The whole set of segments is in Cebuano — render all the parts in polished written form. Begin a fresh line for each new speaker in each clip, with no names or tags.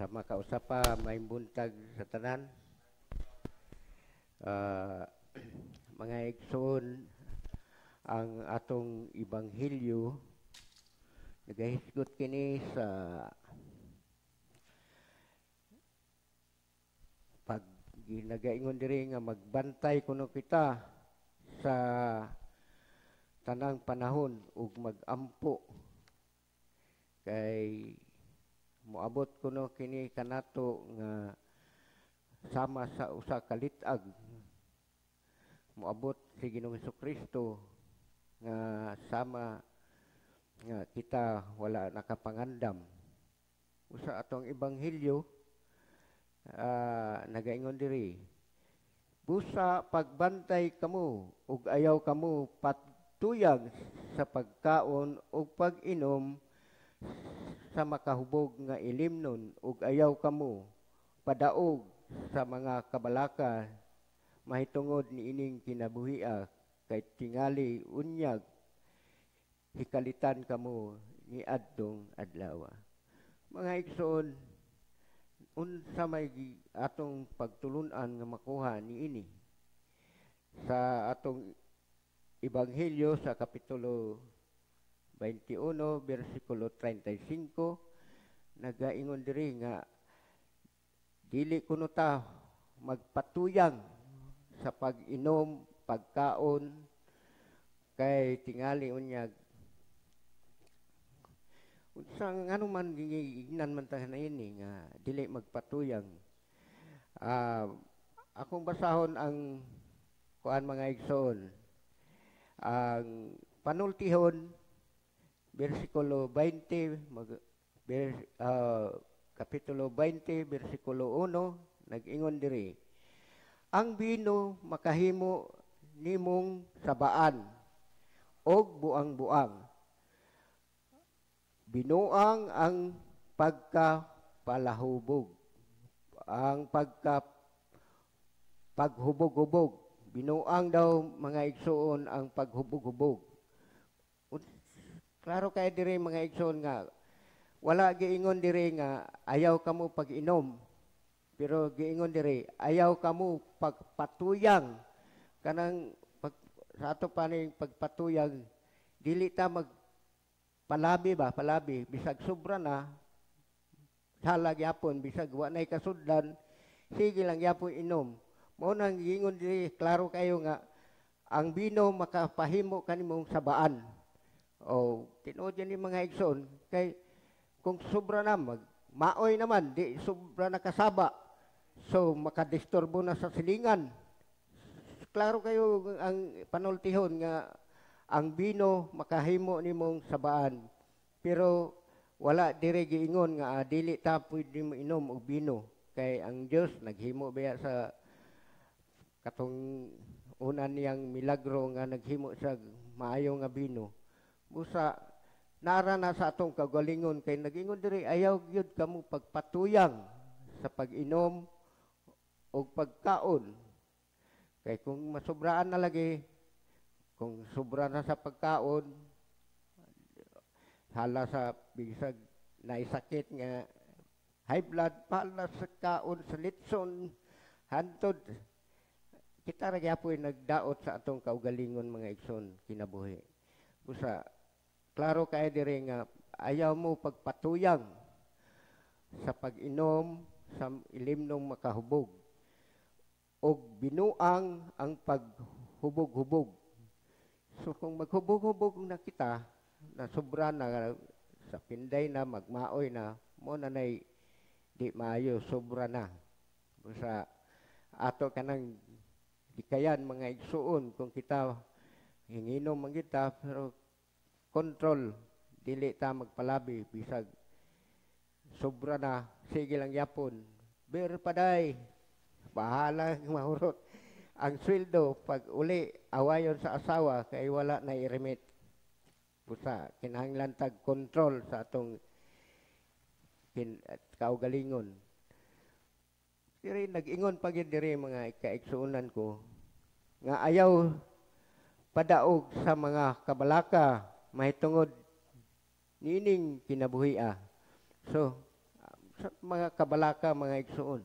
Sama kausapa, maayong buntag sa tanan. Mga igsoon, ang atong ebanghelyo nagahisgot kini sa pag nagaingon diri nga magbantay kuno kita sa tanang panahon ug magampo kay moabot kuno kini kanato nga sama sa usa ka lit-ag. Moabot si Ginoong Kristo nga sama nga kita wala nakapangandam. Usa atong ebanghelyo, nagaingon diri, "Busa pagbantay kamo ug ayaw kamo patuyag sa pagkaon ug pag-inom sa makahubog nga ilimnon ug ayaw kamo padaog sa mga kabalaka mahitungod niining kinabuhia, kay tingali unyag hikalitan kamo niadtong adlaw." Mga igsoon, unsa may atong pagtulunan nga makuha niini sa atong ebanghelyo sa kapitulo 21 bersikulo 35? Nagaingon diri nga dili kuno ta magpatuyang sa pag-inom, pagkaon, kay tingali unyag. Unsa ngano man giingnan man ta ini nga dili magpatuyang? Akong basahon ang kuan, mga igsoon, ang panultihon, bersikulo 20 mag, kapitulo 20 bersikulo 1. Nag-ingon diri, "Ang bino makahimo nimong sabaan og buang-buang. Binuang ang pagkapalahubog, ang pagka paghubog-hubog." Binuang daw, mga igsoon, ang paghubog-hubog. Klaro kay diri, mga igsoon, nga wala giingon diri nga ayaw kamo pag-inom. Pero giingon diri, ayaw kamo pagpatuyang. Kanang pag, sa ato pa ning pagpatuyang, dili ta mag palabi ba, palabi, bisag sobra na, sala gyapon, bisag wa nay kasudlan, sige lang gyapon inom. Mao nang giingon diri, klaro kayo nga ang bino makapahimo kanimong sabaan. O tinuod yan ni, mga igsoon, kay kung sobra na, mag maoy naman, di sobra na kasaba. So makadisturbo na sa silingan. Klaro kayo ang panultihon nga ang bino makahimo nimong sabaan. Pero wala dire giingon nga dili ta pwede mo inom og bino, kay ang Dios naghimo baya sa katong una niyang milagro nga naghimo sa maayo nga bino. Busa nara na sa atong kagalingon, kay nagingon diri, ayaw gyud kamo pagpatuyang sa pag-inom o pagkaon. Kay kung masobraan na lagi, kung sobra na sa pagkaon, hala sa bisag naisakit nga high blood, pala sa kaon sa litson, hantod kita ra gyapon nagdaot sa atong kaugalingon, mga igsoon, kinabuhi. Busa klaro kay diri nga ayaw mo pagpatuyang sa pag-inom sa ilimnong makahubog og binuang ang paghubog-hubog. So kung maghubog-hubog na kita, na sobra na sa pinday na, magmaoy na, mo na nay di maayo, sobra na. Sa ato kanang dikayan, mga igsuon, kung kita hinginom man kita, pero control, dili ta magpalabi, bisag sobra na, sige lang yapon. Beer paday, bahala mahurot. Ang sweldo, pag uli, awayon sa asawa, kay wala na i-remit. Busa, kinahanglan tag control sa atong kaugalingon. Diri nag-ingon pa gyud diri, mga kaigsuonan ko, nga ayaw padaog sa mga kabalaka mahitungod niining kinabuhia. So, sa mga kabalaka, mga igsuon.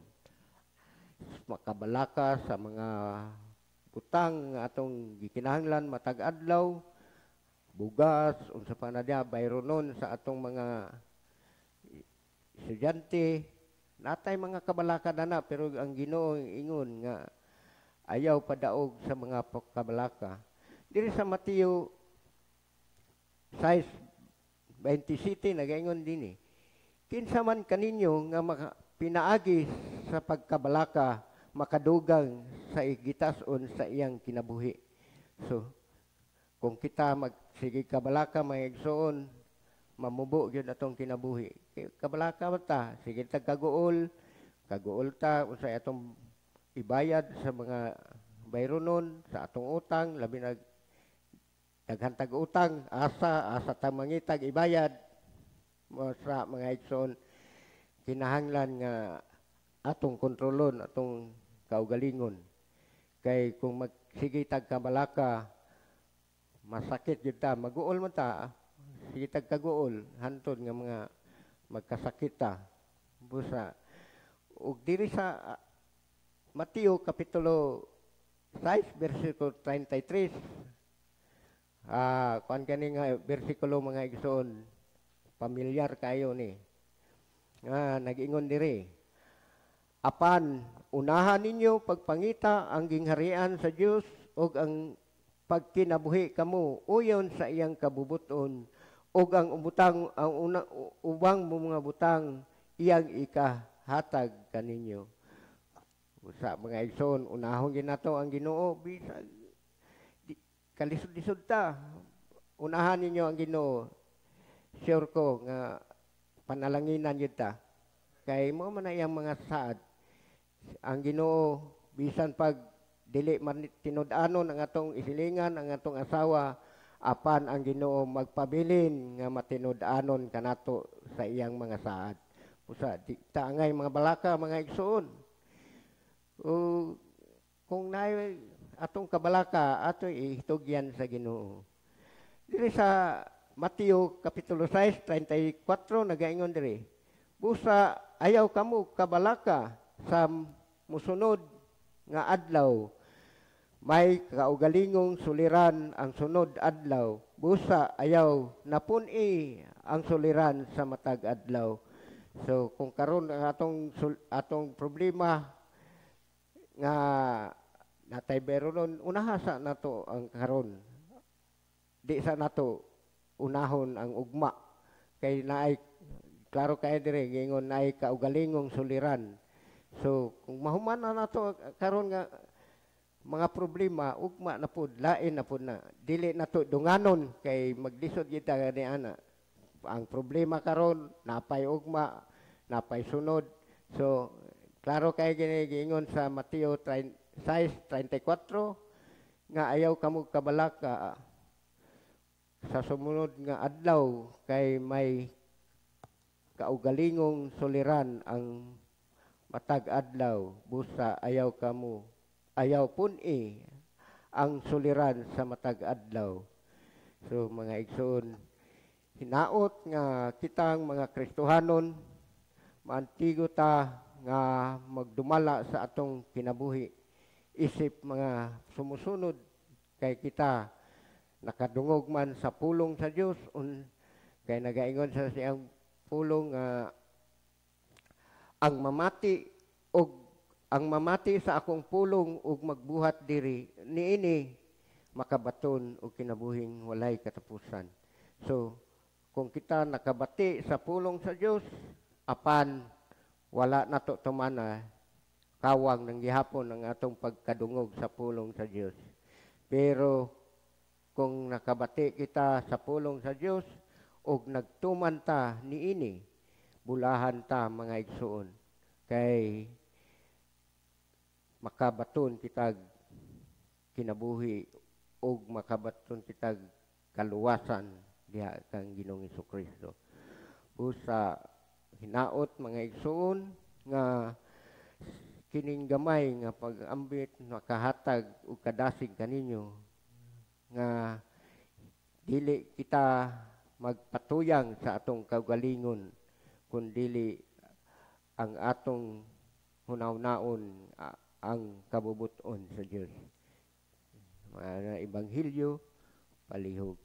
Makabalaka sa mga butang nga atong gikinahanglan matag adlaw, bugas, unsa pa na diya, bayronon sa atong mga estudyante. Natay mga kabalaka na, pero ang Ginoo ingon nga ayaw padaog sa mga kabalaka. Diri sa Mateo 6:27 nagaingon dinhi, "Kinsa man kaninyo nga maka, pinaagi sa pagkabalaka makadugang sa gitas-on sa iyang kinabuhi?" So, kung kita magsige kabalaka, mga igsoon, mamubo gyud atong kinabuhi. Kabalaka man ta, sige ta kaguol, kaguol ta unsay atong ibayad sa mga bayronon, sa atong utang, labi na daghan tag utang, asa asa ta mangitag ibayad mo sa mga igsoon? Kinahanglan nga atong kontrolon atong kaugalingon. Kay kung magsige tag kabalaka, masakit gyud ta, maguol man ta, sige tag kaguol hantod nga mga magkasakit ta. Busa ug diri sa Mateo kapitulo 6 bersikulo 33, kuan kani nga bersikulo, mga igsoon, pamilyar kayo ni nga nag-ingon diri, "Apan unahan ninyo pagpangita ang gingharian sa Dios ug ang pagkinabuhi kamo uyon sa iyang kabubuton, ug ang ubutang ang una, ubang mga butang iyang ikahatag kaninyo." Usa, mga igsoon, unahon ginato ang Ginoo bisag kalisod-lisod ta. Unahan ninyo ang Ginoo. Sure ko nga panalanginan yun ta. Kay mo man na iyang mga saad. Ang Ginoo, bisan pag dili man tinud-anon ang atong isilingan, ang atong asawa, apan ang Ginoo magpabilin nga matinud-anon kanato sa iyang mga saad. Usa, di ta angay mga balaka, mga igsoon. O, kung naay atong kabalaka, ato ihitugyan sa Ginoo. Diri sa Mateo kapitulo 6, 34 nagaingon diri, "Busa ayaw kamo kabalaka sa musunod nga adlaw. May kaugalingong suliran ang sunod adlaw. Busa ayaw napun-i ang suliran sa matag adlaw." So kung karon ang atong problema nga natay beronon, unaha sa nato ang karon. Di sa nato unahon ang ugma kay naay klaro kay dire gingon naay kaugalingong suliran. So kung mahuman na nato karon nga mga problema, ugma na pud, lain na pud na. Dili na to dunganon kay maglisod kita ni ana. Ang problema karon, napay ugma, napay sunod. So klaro kay gini giingon sa Mateo 6:34 nga ayaw kamo kabalaka sa sumunod nga adlaw kay may kaugalingong suliran ang matag adlaw. Busa ayaw kamo ayaw pun-i ang suliran sa matag adlaw. So mga igsoon, hinaot nga kitang mga Kristohanon maantigo ta nga magdumala sa atong kinabuhi isip mga sumusunod kay kita nakadungog man sa pulong sa Dios un kay nagaingon sa siyang pulong nga ang mamati og ang mamati sa akong pulong ug magbuhat diri niini makabaton og kinabuhing walay katapusan. So kung kita nakabati sa pulong sa Dios apan wala nato tumana, kawang nang gihapon ang atong pagkadungog sa pulong sa Dios. Pero kung nakabati kita sa pulong sa Dios ug nagtuman ta niini, bulahan ta, mga igsuon, kay makabaton kitag kinabuhi ug makabaton kitag kaluwasan diha kang Ginoong Kristo. Busa hinaot, mga igsuon, nga kining gamay nga pag-ambit makahatag og kadasig kaninyo nga dili kita magpatuyang sa atong kaugalingon kun dili Ang atong hunahunaon ang kabubuton sa Dios. Mga ebanghelyo, palihog.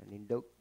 Nanindog.